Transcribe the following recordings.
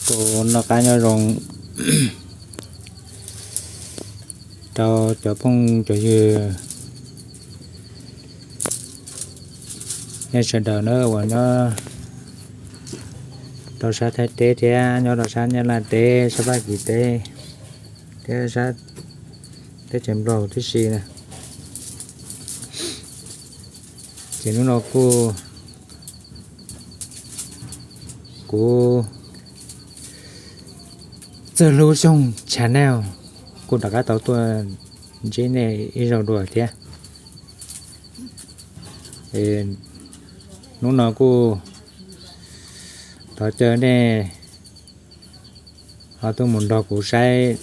Kuv noj qab nyob zoo rau cov phooj cov ywg, nej sawv daws na uas nyob rau sab Thaib teb thiab nyob rau sab Nyab Laj teb, sab Fab Kis teb thiab sab teb chaws Nplog tib si na. Ces hnub no kuj, kuv Txawj Hlub Xyooj channel kuj rov qab tau tuaj ntsib nej ib zaug dua thiab. Hnub no kuj thov caw nej ho tuaj mus nrog kuv saib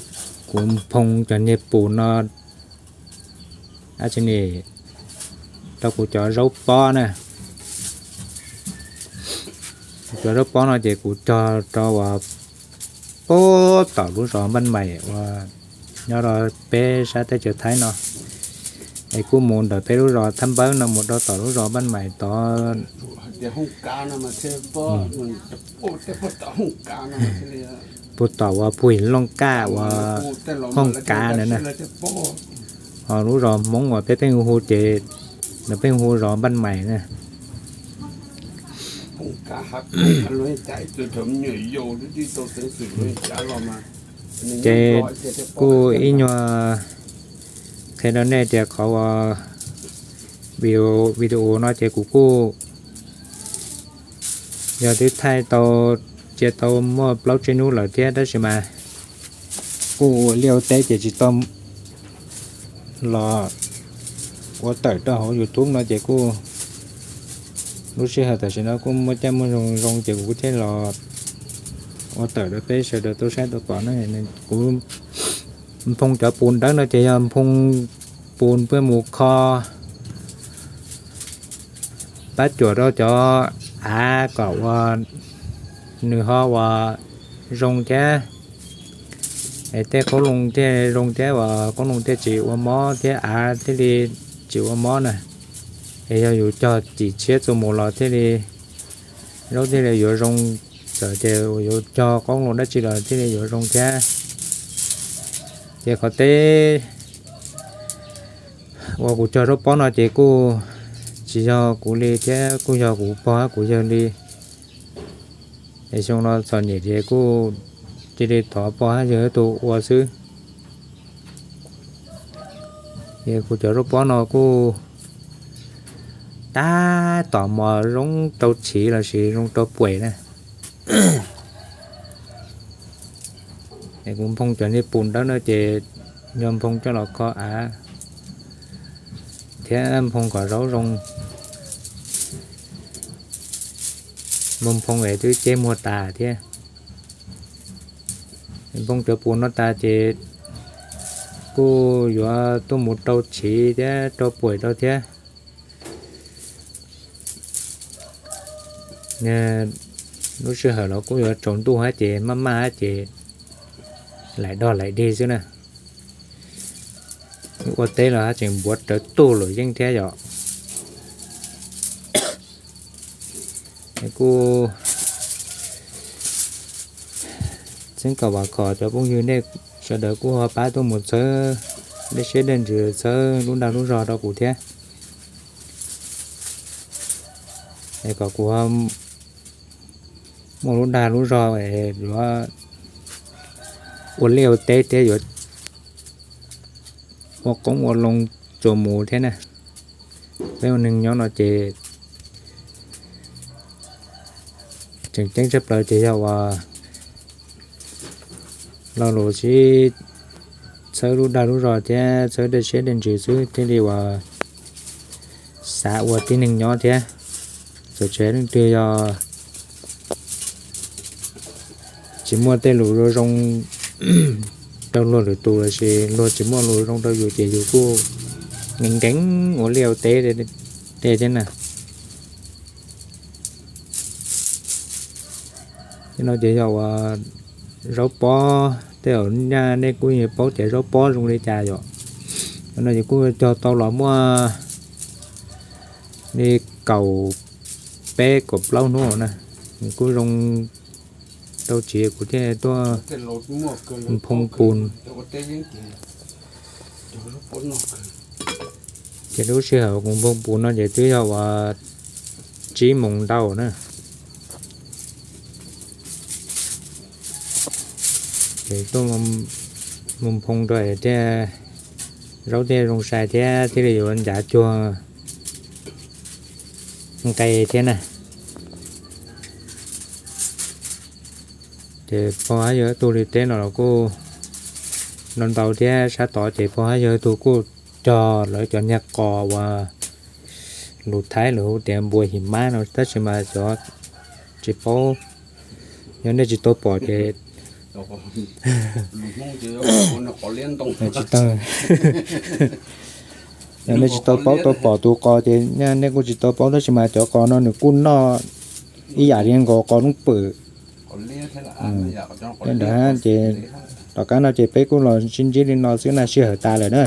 kuv nphoo cov niag pus no dab tsi ni rau kuv cov zaub pob na. Cov zaub pob no ces kuv cog rau uas pub tom lub zos Npaj Mais uas nyob rau peb sab teb chaws Thaib no, es kuj mus ntawm peb lub zos Thab Npawb no mus rau tom lub zos Npaj Mais tod, pub tom uas Pug Looj Kaj uas Hooj Kav na na. Ho lub zos Hmoob uas peb pheej hu ces nws pheej hu zos Npaj Mais na. Ces kuj ib nyuag qhia rau nej tias qhov uas video no ces kuv kuj yog twb thaij tau, cia tau muaj plaub tsib hnub lawm thiab tab sis mas kuj ua liaj ua teb ces tsis tau los ua tawm rau hauv YouTube no ces kuj lub sij hawm tam sim no kuj muaj caij muaj nyoog zoo ces kuv kuj thiaj los ua tawm rau peb sawv daws tau saib tau pom na. Kuv nphoo cov pus ntawd no ces yog nphoo pus peb mus kho pab cuam rau cov av kom uas nws ho uas zoo thiab, es tej qoob loo thiaj zoo thiab uas qoob loo thiaj tsis ua mob thiab av thiaj li tsis ua mob na. Es yog yus cog cim tshiab txuas mus los thiaj li zaub thiaj li yuav zoo, txawm tias yuav cog qoob loo dab tsi los thiaj li yuav zoo thiab. Ces qhov teb uas kuv cog zaub pob no ces kuj tsis yog kuv li thiab kuj yog kuv pog hab kuv yawg li. Es xyoo no txom nyem ces kuj cia li thov pog hab yawg ib tug ua xwb. Es kuv cov zaub pob no kuj tab tom mos zoo rau chiv lossis zoo rau puem na. Es kuv nphoo cov niag pus ntawd no ces yog nphoo coj los kho av thiab nphoo kom zaub zoo, nphoo es twb ceb muag tas thiab. Nphoo cov pus no tas ces kuj yuav tuaj mus rau chiv thiab rau puem rau thiab. Lub sij hawm los kuj yuav tsaus ntuj hab ces maj maj hab ces laim dog laim dig xwb na. Ua teb los hab tseem npuav rawv tug luam yeej thiab yom. Kuj txheeb kom vam khom cov phooj ywg nej sawv daws kuj ho pab tuaj mus txhawb dej siab dej ntsws txhawb lub dag lub zog rau kuv thiab. Es kom kuv muaj lub dag lub zog yuav ua liaj ua teb thiab yuav ua qoob ua loo txuas mus thiab na. Peb ua neeg nyob no ces tseem ceeb tshaj plaws ces yog uas lo lus sib txhawb lub dag lub zog thiab txhawb dej siab dej ntsws xwb thiaj li uas xav ua tib neeg nyob thiab. Txawm tsis leej twg yog tsis muaj tej lus zoo rau luag lwm tus lossis luag tsis muaj lus zoo rau yus ces yus kuj nkees nkees ua liaj ua teb thiab na. Tej no ces yog uas zaub pob, tej zaum nyaj nej kuj yeej paub tias zaub pob zoo li cas yom. No ces kuj cog tau los muaj li kaum peb kaum plaub hnub na, nws kuj zoo Tau tsis kuv thiaj tuaj nphoo pus. Ces lub sij hawm kuv nphoo pus no ces twb yog uas tsib moos ntau na. Ces tuaj mus nphoo rau thiaj zaub thiaj zoo sai thiab thiaj li yuav ncav cuag nqe thiab na. Ces pog hab yog ib tug li teb no los kuj ntau ntau thiab, sab tod ces pog hab yog ib tug kuj cog lawv cov niag qos uas lus Thaib lawv hu tias npua him mab no, tab sis mas cov tsis paub, yog nej tsis tau pom ces tsis tau, yog nej tsis tau paub tau pom tus qos ces nej kuj tsis tau paub, tab sis mas cov qos no nws kuj noj ib yam li nkaus qos lub pwm. Ntawd ces tom qab no ces peb kuj los sib ntsib li no xwb na, sij hawm tas lawm na.